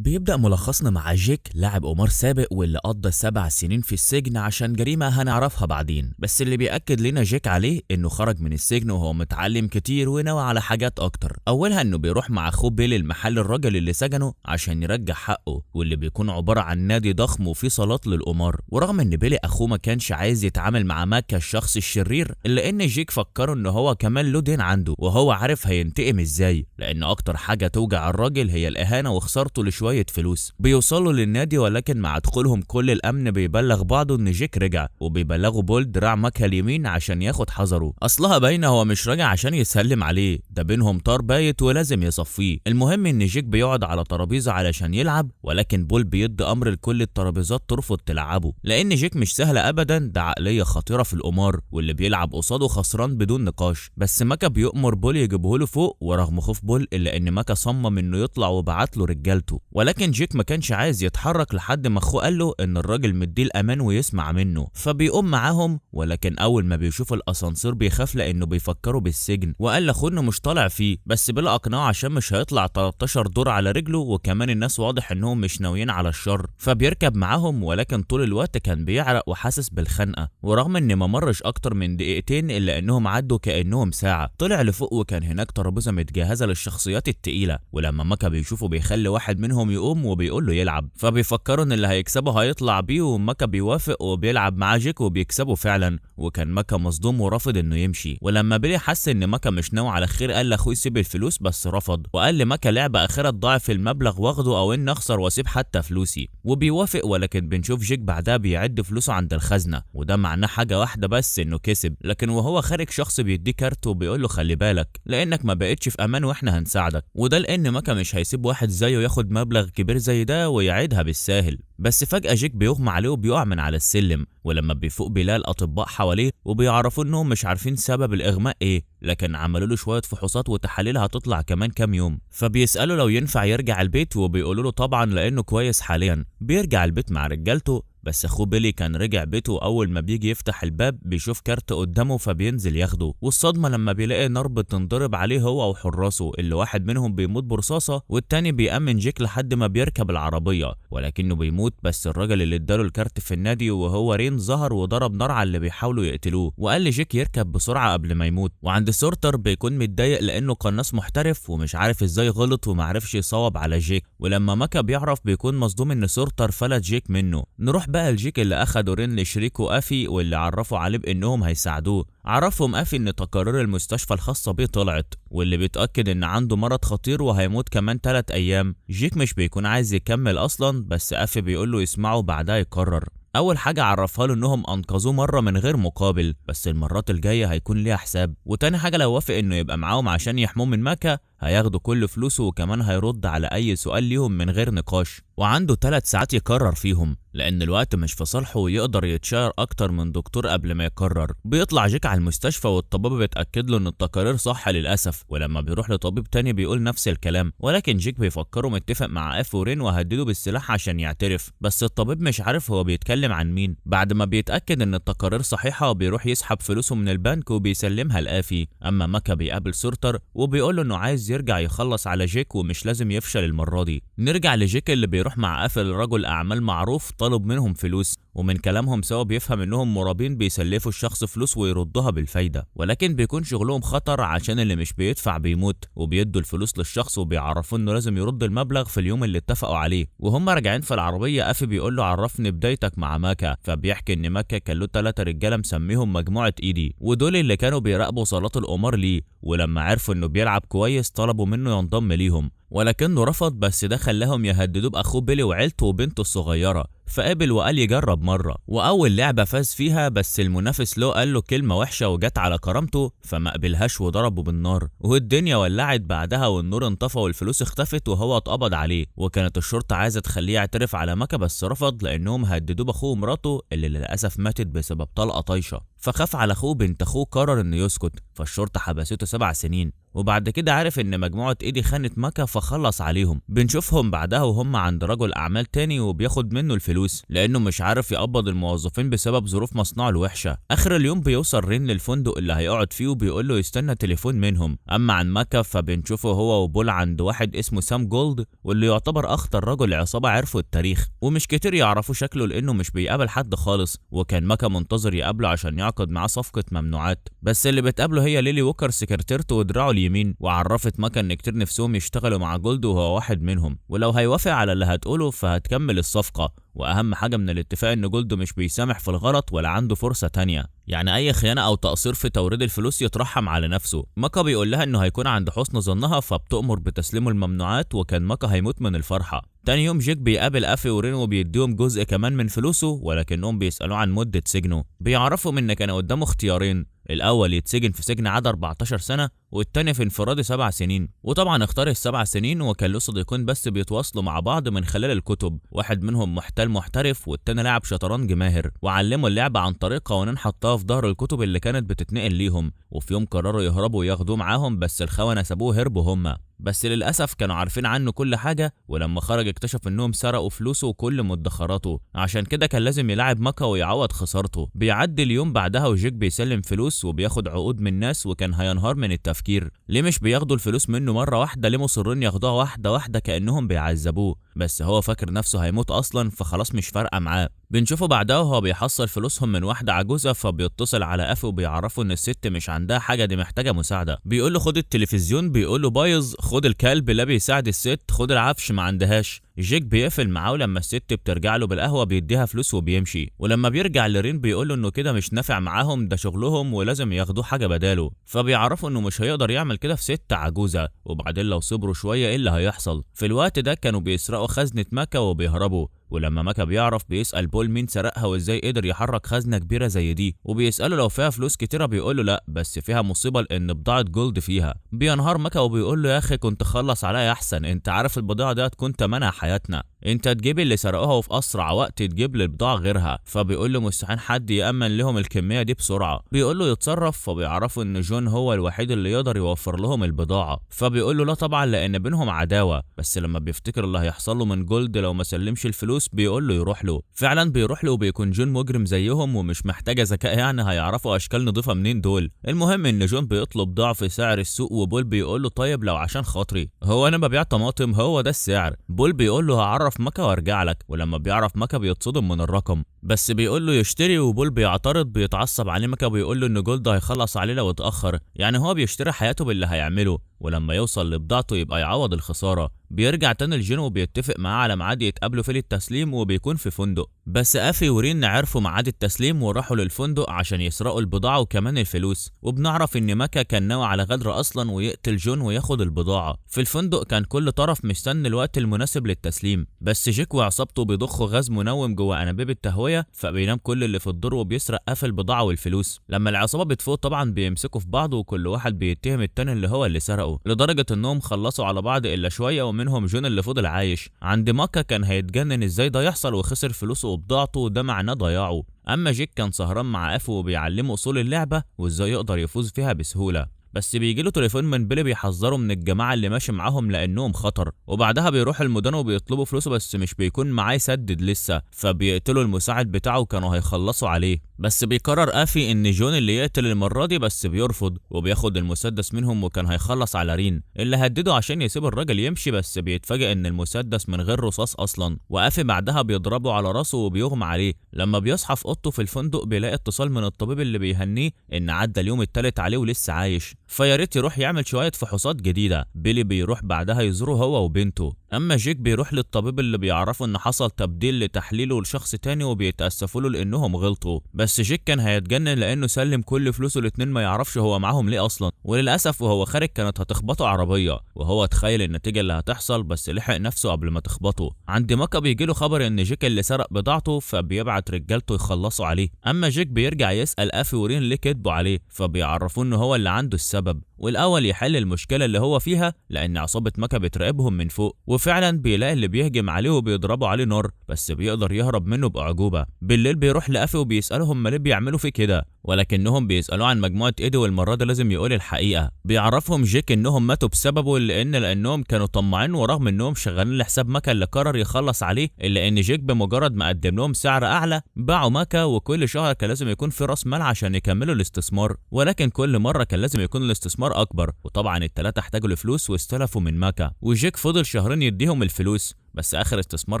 بيبدأ ملخصنا مع جيك، لاعب قمار سابق واللي قضى 7 سنين في السجن عشان جريمة هنعرفها بعدين. بس اللي بيأكد لنا جيك عليه انه خرج من السجن وهو متعلم كتير وناوي على حاجات اكتر. اولها انه بيروح مع اخوه بيلي المحل الراجل اللي سجنه عشان يرجع حقه، واللي بيكون عبارة عن نادي ضخم وفيه صالات للقمار. ورغم ان بيلي اخوه ما كانش عايز يتعامل مع ماكا الشخص الشرير، الا ان جيك فكره ان هو كمان له دين عنده وهو عارف هينتقم ازاي، لان اكتر حاجة توجع الراجل هي الاهانة وخسارته لشوية فلوس. بيوصلوا للنادي، ولكن مع دخولهم كل الامن بيبلغ بعضه ان جيك رجع، وبيبلغوا بول دراع ماكا اليمين عشان ياخد حذره. اصلها باينه هو مش راجع عشان يسلم عليه، ده بينهم طار بايت ولازم يصفيه. المهم ان جيك بيقعد على ترابيزه علشان يلعب، ولكن بول بيدي امر لكل الترابيزات ترفض تلعبه، لان جيك مش سهل ابدا، ده عقليه خطيره في القمار واللي بيلعب قصاده خسران بدون نقاش. بس ماكا بيؤمر بول يجيبه له فوق، ورغم خوف بول الا ان ماكا صمم انه يطلع وبعت له رجالته. ولكن جيك ما كانش عايز يتحرك لحد ما اخوه قال له ان الراجل مديه الامان ويسمع منه، فبيقوم معاهم. ولكن اول ما بيشوف الاسانسير بيخاف لانه بيفكروا بالسجن، وقال لاخوه انه مش طالع فيه، بس بلا اقنعه عشان مش هيطلع 13 دور على رجله، وكمان الناس واضح انهم مش ناويين على الشر. فبيركب معاهم، ولكن طول الوقت كان بيعرق وحاسس بالخنقه، ورغم ان ما مرش اكتر من دقيقتين الا انهم عدوا كانهم ساعه. طلع لفوق وكان هناك ترابيزه متجهزه للشخصيات التقيله، ولما ماكا بيشوفه بيخلي واحد منهم يقوم وبيقول له يلعب، فبيفكروا ان اللي هيكسبه هيطلع بيه، وماكا بيوافق وبيلعب معاه جيك وبيكسبه فعلا. وكان ماكا مصدوم ورافض انه يمشي. ولما بيلي حس ان ماكا مش ناوي على خير قال لاخوه يسيب الفلوس، بس رفض وقال لماكا لعبه اخيره تضاعف المبلغ واخده او ان اخسر واسيب حتى فلوسي، وبيوافق. ولكن بنشوف جيك بعدها بيعد فلوسه عند الخزنه، وده معناه حاجه واحده بس، انه كسب. لكن وهو خارج شخص بيديه كارت وبيقول له خلي بالك لانك ما بقتش في امان واحنا هنساعدك، وده لان ماكا مش هيسيب واحد زيه ياخد مبلغ كبير زي ده ويعيدها بالساهل. بس فجأة جيك بيغمى عليه وبيقع من على السلم، ولما بيفوق بيلاقي الأطباء حواليه وبيعرفوا إنهم مش عارفين سبب الإغماء إيه، لكن عملوا له شوية فحوصات وتحاليل هتطلع كمان كام يوم. فبيسألوا لو ينفع يرجع البيت وبيقولوا له طبعا لأنه كويس حاليا. بيرجع البيت مع رجالته، بس اخوه بيلي كان رجع بيته. اول ما بيجي يفتح الباب بيشوف كارت قدامه فبينزل ياخده، والصدمه لما بيلاقي نار بتنضرب عليه هو وحراسه، اللي واحد منهم بيموت برصاصه والتاني بيأمن جيك لحد ما بيركب العربيه ولكنه بيموت. بس الراجل اللي اداله الكارت في النادي وهو رين ظهر وضرب نار على اللي بيحاولوا يقتلوه، وقال لجيك يركب بسرعه قبل ما يموت. وعند سورتر بيكون متضايق لانه قناص محترف ومش عارف ازاي غلط ومعرفش يصوب على جيك، ولما ماكا بيعرف بيكون مصدوم ان سورتر فلت جيك منه. نروح بقى لجيك اللي اخده رين لشريكه افي واللي عرفوا عليه بانهم هيساعدوه. عرفهم افي ان تقارير المستشفى الخاصة بيه طلعت، واللي بيتأكد ان عنده مرض خطير وهيموت كمان 3 ايام. جيك مش بيكون عايز يكمل اصلا، بس افي بيقوله يسمعه بعدها يقرر. اول حاجه عرفها له انهم انقذوه مره من غير مقابل، بس المرات الجايه هيكون ليها حساب. وتاني حاجه لو وافق انه يبقى معاهم عشان يحموه من ماكا هياخدوا كل فلوسه، وكمان هيرد على اي سؤال ليهم من غير نقاش، وعنده 3 ساعات يقرر فيهم لان الوقت مش في صالحه ويقدر يتشاور اكتر من دكتور قبل ما يقرر. بيطلع جيك على المستشفى والطبيبه بتاكد له ان التقارير صح للاسف، ولما بيروح لطبيب تاني بيقول نفس الكلام، ولكن جيك بيفكره متفق مع اف ورين وهدده بالسلاح عشان يعترف، بس الطبيب مش عارف هو بيتكلم عن مين. بعد ما بيتاكد ان التقارير صحيحه بيروح يسحب فلوسه من البنك وبيسلمها لافي. اما ماكا بيقابل سورتر وبيقول له انه عايز يرجع يخلص على جيك ومش لازم يفشل المره دي. نرجع لجيك اللي بيروح مع افي لرجل اعمال معروف طلب منهم فلوس، ومن كلامهم سوا بيفهم انهم مرابين بيسلفوا الشخص فلوس ويردوها بالفايده، ولكن بيكون شغلهم خطر عشان اللي مش بيدفع بيموت، وبيدوا الفلوس للشخص وبيعرفوه انه لازم يرد المبلغ في اليوم اللي اتفقوا عليه. وهم راجعين في العربيه افي بيقول له عرفني بدايتك مع ماكا، فبيحكي ان ماكا كان له 3 رجاله مسميهم مجموعه ايدي، ودول اللي كانوا بيراقبوا صالات القمار ليه، ولما عرفوا انه بيلعب كويس طلبوا منه ينضم ليهم ولكنه رفض، بس ده خلاهم يهددوه باخوه بيلي وعيلته وبنته الصغيره، فقبل وقال يجرب مره. واول لعبه فاز فيها بس المنافس له قال له كلمه وحشه وجت على كرامته فما قبلهاش وضربه بالنار، والدنيا ولعت بعدها والنور انطفى والفلوس اختفت وهو اتقبض عليه. وكانت الشرطه عايزه تخليه يعترف على ماكا بس رفض لانهم هددوه باخوه ومراته اللي للاسف ماتت بسبب طلقه طايشه، فخاف على اخوه بنت اخوه قرر انه يسكت، فالشرطه حبسته 7 سنين. وبعد كده عرف ان مجموعة ايدي خانت ماكا فخلص عليهم. بنشوفهم بعدها وهم عند رجل اعمال تاني وبياخد منه الفلوس، الفلوس لانه مش عارف يقبض الموظفين بسبب ظروف مصنعه الوحشة. اخر اليوم بيوصل رين للفندق اللي هيقعد فيه وبيقول له يستنى تليفون منهم. اما عن ماكا فبنشوفه هو وبول عند واحد اسمه سام جولد، واللي يعتبر اخطر رجل عصابة عرفه التاريخ، ومش كتير يعرفوا شكله لانه مش بيقابل حد خالص. وكان ماكا منتظر يقابله عشان يعقد معاه صفقة ممنوعات، بس اللي بتقابله هي ليلي ووكر سكرتيرته ودراعه اليمين. وعرفت ماكا ان كتير نفسهم يشتغلوا مع جولد وهو واحد منهم، ولو هيوافق على اللي هتقوله فهتكمل الصفقة. واهم حاجة من الاتفاق ان جولد مش بيسامح في الغلط ولا عنده فرصة تانية، يعني اي خيانة او تقصير في توريد الفلوس يترحم على نفسه. ماكا بيقول لها انه هيكون عند حسن ظنها، فبتؤمر بتسليمه الممنوعات، وكان ماكا هيموت من الفرحة. تاني يوم جيك بيقابل افي ورين وبيديهم جزء كمان من فلوسه، ولكنهم بيسألوه عن مدة سجنه. بيعرفوا ان كان قدامه اختيارين، الاول يتسجن في سجن عاد 14 سنة، والتاني في انفرادي 7 سنين، وطبعا اختار ال7 سنين. وكان له صديقين بس بيتواصلوا مع بعض من خلال الكتب، واحد منهم محتال محترف والتاني لاعب شطرنج ماهر، وعلموا اللعبة عن طريق قوانين حطها في ظهر الكتب اللي كانت بتتنقل ليهم. وفي يوم قرروا يهربوا وياخدوه معاهم، بس الخونة سابوه هربوا هما، بس للأسف كانوا عارفين عنه كل حاجة، ولما خرج اكتشف انهم سرقوا فلوسه وكل مدخراته، عشان كده كان لازم يلعب ماكا ويعوض خسارته. بيعدي اليوم بعدها وجيك بيسلم فلوس وبياخد عقود من ناس، وكان هينهار من التفكير ليه مش بياخدوا الفلوس منه مرة واحدة، ليه مصرين ياخدوها واحدة واحدة كأنهم بيعذبوه، بس هو فاكر نفسه هيموت اصلا فخلاص مش فارقة معاه. بنشوفه بعدها وهو بيحصل فلوسهم من واحدة عجوزة، فبيتصل على افي وبيعرفه ان الست مش عندها حاجة، دي محتاجة مساعدة. بيقول له خد التلفزيون، بيقول له بايظ، خد الكلب لا بيساعد الست، خد العفش ما عندهاش. جيك بيقفل معاه، ولما الست بترجع له بالقهوة بيديها فلوس وبيمشي. ولما بيرجع لرين بيقول له انه كده مش نافع معاهم، ده شغلهم ولازم ياخدوه حاجة بداله، فبيعرفوا انه مش هيقدر يعمل كده في ست عجوزه، وبعدين لو صبروا شوية ايه اللي هيحصل. في الوقت ده كانوا بيسرقوا خزنه ماكا وبيهربوا، ولما ماكا بيعرف بيسأل بول مين سرقها وازاي قدر يحرك خزنة كبيرة زي دي، وبيسأله لو فيها فلوس كتيرة، بيقول له لا بس فيها مصيبة لأن بضاعة جولد فيها. بينهار ماكا وبيقول له يا أخي كنت خلص عليا أحسن، أنت عارف البضاعة دي هتكون تمنها حياتنا، أنت تجيب اللي سرقوها وفي أسرع وقت تجيب للبضاعة غيرها. فبيقول له مستحيل حد يأمن لهم الكمية دي بسرعة. بيقول له يتصرف، فبيعرفوا إن جون هو الوحيد اللي يقدر يوفر لهم البضاعة، فبيقول له لا طبعا لأن بينهم عداوة، بس لما بيفتكر اللي هيحصل له من جولد لو ما سلمش الفلوس بيقول له يروح له. فعلا بيروح له، وبيكون جون مجرم زيهم ومش محتاجه ذكاء، يعني هيعرفوا اشكال نضيفه منين دول. المهم ان جون بيطلب ضعف سعر السوق، وبول بيقول له طيب لو عشان خاطري، هو انا ببيع طماطم، هو ده السعر. بول بيقول له هعرف ماكا وارجع لك، ولما بيعرف ماكا بيتصدم من الرقم، بس بيقول له يشتري، وبول بيعترض، بيتعصب عليه ماكا وبيقول له ان جولد هيخلص عليه لو اتاخر، يعني هو بيشتري حياته باللي هيعمله، ولما يوصل لبضاعته يبقى يعوض الخسارة. بيرجع تاني لجون وبيتفق معاه على ميعاد يتقابلوا فيه للتسليم، وبيكون في فندق، بس افي ورين عرفوا ميعاد التسليم وراحوا للفندق عشان يسرقوا البضاعة وكمان الفلوس. وبنعرف ان ماكا كان ناوي على غدر اصلا ويقتل جون وياخد البضاعة. في الفندق كان كل طرف مستني الوقت المناسب للتسليم، بس جيك وعصابته بيضخوا غاز منوم جوه انابيب التهويه، فبينام كل اللي في الدور وبيسرق افي البضاعة والفلوس. لما العصابة بتفوق طبعا بيمسكوا في بعض، وكل واحد بيتهم التاني اللي هو اللي سرقه، لدرجة انهم خلصوا على بعض الا شوية، ومنهم جون اللي فضل عايش. عند ماكا كان هيتجنن ازاي ده يحصل وخسر فلوسه وبضاعته، وده معناه ضياعه. اما جيك كان سهران مع افو وبيعلمه اصول اللعبة وازاي يقدر يفوز فيها بسهولة، بس بيجيله تليفون من بيلي بيحذره من الجماعة اللي ماشي معاهم لانهم خطر. وبعدها بيروح المدن وبيطلبوا فلوسه، بس مش بيكون معاه يسدد لسه، فبيقتلوا المساعد بتاعه وكانوا هيخلصوا عليه، بس بيقرر افي ان جون اللي يقتل المرة دي، بس بيرفض وبياخد المسدس منهم، وكان هيخلص على رين اللي هدده عشان يسيب الراجل يمشي، بس بيتفاجئ ان المسدس من غير رصاص اصلا. وافي بعدها بيضربه على راسه وبيغمى عليه. لما بيصحى في اوضته في الفندق بيلاقي اتصال من الطبيب اللي بيهنيه ان عدى اليوم الثالث عليه ولسه عايش، فيا ريت يروح يعمل شوية فحوصات جديدة. بيلي بيروح بعدها يزوره هو وبنته. اما جيك بيروح للطبيب اللي بيعرفه ان حصل تبديل لتحليله لشخص تاني، وبيتاسفوا له لانهم غلطوا، بس جيك كان هيتجنن لانه سلم كل فلوسه الاتنين ما يعرفش هو معاهم ليه اصلا. وللاسف وهو خارج كانت هتخبطه عربية، وهو تخيل النتيجة اللي هتحصل، بس لحق نفسه قبل ما تخبطه. عند ماكا بيجيله خبر ان جيك اللي سرق بضاعته، فبيبعت رجالته يخلصوا عليه. اما جيك بيرجع يسال افي ورين ليه كدبوا عليه، فبيعرفوه ان هو اللي عنده السبب، والاول يحل المشكلة اللي هو فيها لان عصابة ماكا بتراقبهم من فوق. وفي وفعلا بيلاقي اللي بيهجم عليه وبيضربوا عليه نار، بس بيقدر يهرب منه باعجوبه. بالليل بيروح لافي وبيسالهم ما ليه بيعملوا فيه كده، ولكنهم بيسالوه عن مجموعة ايدي، والمرة دي لازم يقول الحقيقة. بيعرفهم جيك انهم ماتوا بسببه لانهم كانوا طماعين، ورغم انهم شغالين لحساب ماكا اللي قرر يخلص عليه، الا ان جيك بمجرد ما قدم لهم سعر اعلى باعوا ماكا، وكل شهر كان لازم يكون في راس مال عشان يكملوا الاستثمار، ولكن كل مرة كان لازم يكون الاستثمار اكبر. وطبعا الثلاثة احتاجوا لفلوس واستلفوا من ماكا، وجيك فضل شهرين يديهم الفلوس، بس اخر استثمار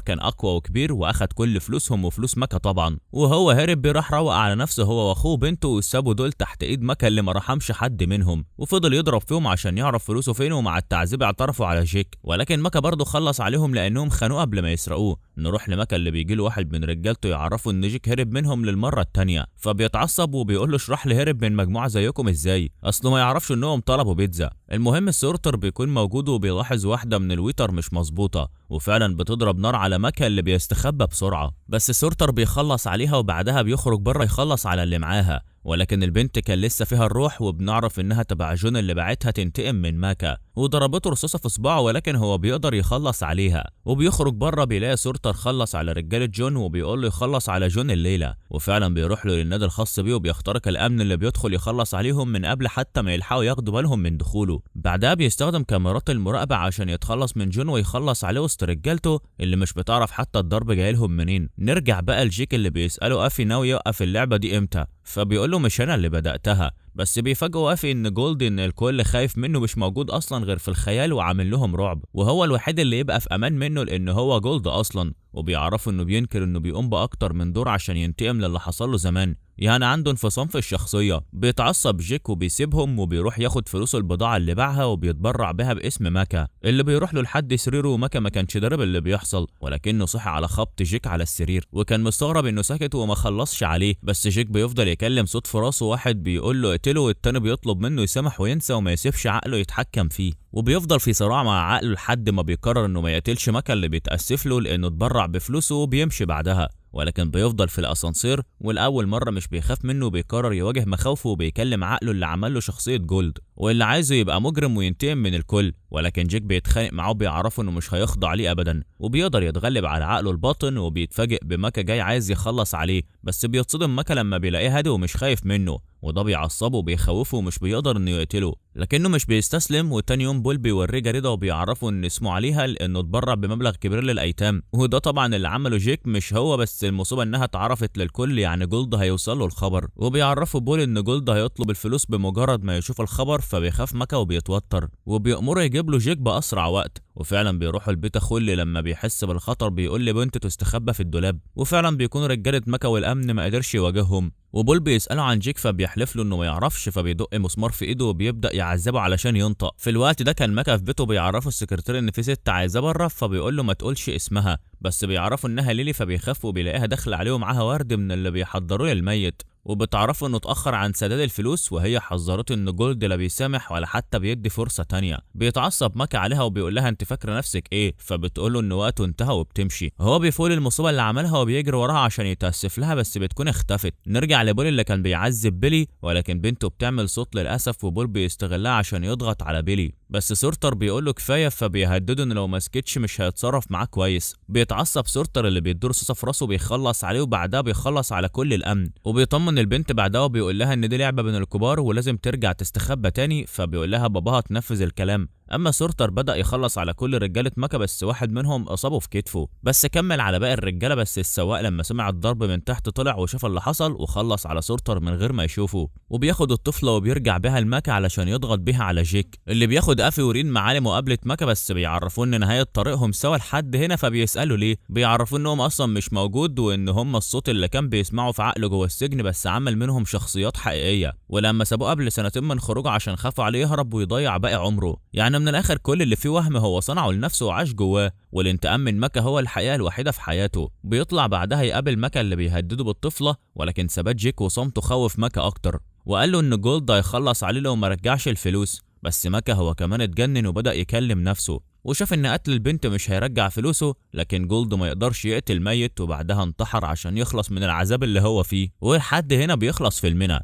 كان اقوى وكبير واخد كل فلوسهم وفلوس ماكا طبعا. وهو هرب راح روق على نفسه هو واخوه وبنته، وسابوا دول تحت ايد ماكا اللي ما رحمش حد منهم، وفضل يضرب فيهم عشان يعرف فلوسه فين. ومع التعذيب اعترفوا على جيك، ولكن ماكا برضه خلص عليهم لانهم خانوه قبل ما يسرقوه. نروح لماكا اللي بيجي له واحد من رجالته يعرفوا ان جيك هرب منهم للمرة الثانية، فبيتعصب وبيقول له اشرح لي هرب من مجموعة زيكم ازاي، اصله ما يعرفش انهم طلبوا بيتزا. المهم السورتر بيكون موجود وبيلاحظ واحدة من ال waiter مش مظبوطة، وفعلا بتضرب نار على ماكا اللي بيستخبى بسرعة، بس سورتر بيخلص عليها وبعدها بيخرج بره يخلص على اللي معاها. ولكن البنت كان لسه فيها الروح، وبنعرف انها تبع جون اللي بعتها تنتقم من ماكا، وضربته رصاصة في صباعه، ولكن هو بيقدر يخلص عليها. وبيخرج بره بيلاقي سورتر خلص على رجاله جون، وبيقول له يخلص على جون الليلة، وفعلا بيروح له للنادي الخاص بيه، وبيخترق الامن اللي بيدخل يخلص عليهم من قبل حتى ما يلحقوا ياخدوا بالهم من دخوله. بعدها بيستخدم كاميرات المراقبة عشان يتخلص من جون ويخلص عليه وسط رجالته اللي مش بتعرف حتى الضرب جاي لهم منين. نرجع بقى لجيك اللي بيساله افي ناوي يوقف اللعبة دي امتى، فبيقول له مش انا اللي بدأتها، بس بيفاجئوا افي ان جولد ان الكل خايف منه مش موجود اصلا غير في الخيال وعامل لهم رعب، وهو الوحيد اللي يبقى في امان منه لان هو جولد اصلا. وبيعرفوا انه بينكر انه بيقوم باكتر من دور عشان ينتقم للي حصل له زمان، يعني عنده انفصام في الشخصية. بيتعصب جيك وبيسيبهم وبيروح ياخد فلوس البضاعة اللي باعها وبيتبرع بها باسم ماكا، اللي بيروح له لحد سريره، وماكا ما كانش ضارب اللي بيحصل، ولكنه صحي على خبط جيك على السرير، وكان مستغرب انه سكت وما خلصش عليه. بس جيك بيفضل يكلم صوت في راسه، واحد بيقول له اقتله والتاني بيطلب منه يسامح وينسى وما يسيبش عقله يتحكم فيه، وبيفضل في صراع مع عقله لحد ما بيقرر انه ما يقتلش ماكا اللي بيتأسف له لانه اتبرع بفلوسه وبيمشي بعدها. ولكن بيفضل في الاسانسير، والاول مرة مش بيخاف منه، بيقرر يواجه مخاوفه وبيكلم عقله اللي عمل له شخصية جولد واللي عايزه يبقى مجرم وينتقم من الكل. ولكن جيك بيتخانق معاه وبيعرفه انه مش هيخضع ليه ابدا، وبيقدر يتغلب على عقله الباطن. وبيتفاجئ بماكا جاي عايز يخلص عليه، بس بيتصدم ماكا لما بيلاقيه هادي ومش خايف منه، وده بيعصبه وبيخوفه ومش بيقدر انه يقتله، لكنه مش بيستسلم. وتاني يوم بول بيوريه جريدة وبيعرفه ان اسمه عليها لانه اتبرع بمبلغ كبير للايتام، وده طبعا اللي عمله جيك مش هو، بس المصيبة انها اتعرفت للكل، يعني جولد هيوصل له الخبر. وبيعرفه بول ان جولد هيطلب الفلوس بمجرد ما يشوف الخبر، فبيخاف ماكا وبيتوتر وبيأمره يجيب له جيك باسرع وقت. وفعلا بيروحوا البيت اخوه اللي لما بيحس بالخطر بيقول لبنته تستخبى في الدولاب، وفعلا بيكون رجاله ماكا والامن ما قدرش يواجههم. وبول بيسأله عن جيك فبيحلف له انه ما يعرفش، فبيدق مسمار في ايده وبيبدأ يعذبه علشان ينطق. في الوقت ده كان ماكا في بيته بيعرفه السكرتير ان في ست عايزاه بره، فبيقول له ما تقولش اسمها، بس بيعرفوا انها ليلي، فبيخاف وبيلاقيها داخله عليه ومعاها ورد من اللي بيحضروه للميت. وبتعرفوا انه اتاخر عن سداد الفلوس، وهي حذرته ان جولد لا بيسامح ولا حتى بيدي فرصة تانية. بيتعصب ماكا عليها وبيقول لها انت فاكره نفسك ايه، فبتقول له ان وقته انتهى وبتمشي. هو بيفول المصيبة اللي عملها وبيجري وراها عشان يتاسف لها، بس بتكون اختفت. نرجع لبول اللي كان بيعذب بيلي، ولكن بنته بتعمل صوت للاسف، وبول بيستغلها عشان يضغط على بيلي، بس سورتر بيقول له كفاية، فبيهدده ان لو ما سكتش مش هيتصرف معاه كويس. بيتعصب سورتر اللي بيدور رصاصة في راسه بيخلص عليه، وبعدها بيخلص على كل الامن. وبيطمن البنت بعدها وبيقول لها ان دي لعبه بين الكبار ولازم ترجع تستخبى تاني، فبيقول لها باباها تنفذ الكلام. اما سورتر بدا يخلص على كل رجاله ماكا، بس واحد منهم اصابه في كتفه، بس كمل على باقي الرجالة. بس السواق لما سمع الضرب من تحت طلع وشاف اللي حصل وخلص على سورتر من غير ما يشوفه. وبياخد الطفلة وبيرجع بيها لماكا علشان يضغط بيها على جيك اللي بياخد افي ورين معاه لمقابلة ماكا، بس بيعرفوه ان نهاية طريقهم سوا لحد هنا، فبيسالوا ليه، بيعرفوه انهم اصلا مش موجود وان هم الصوت اللي كان بيسمعه في عقله جوه السجن بس عمل منهم شخصيات حقيقية، ولما سابوه قبل سنتين من خروجه عشان خافوا عليه يهرب ويضيع باقي عمره. يعني من الاخر كل اللي فيه وهم هو صنعه لنفسه وعاش جواه، والانتقام من ماكا هو الحقيقة الوحيدة في حياته. بيطلع بعدها يقابل ماكا اللي بيهدده بالطفله، ولكن ثبات جيك وصمته خوف ماكا اكتر، وقال له ان جولد هيخلص عليه لو ما رجعش الفلوس. بس ماكا هو كمان اتجنن وبدا يكلم نفسه، وشاف ان قتل البنت مش هيرجع فلوسه، لكن جولد ما يقدرش يقتل ميت، وبعدها انتحر عشان يخلص من العذاب اللي هو فيه. ولحد هنا بيخلص فيلمنا.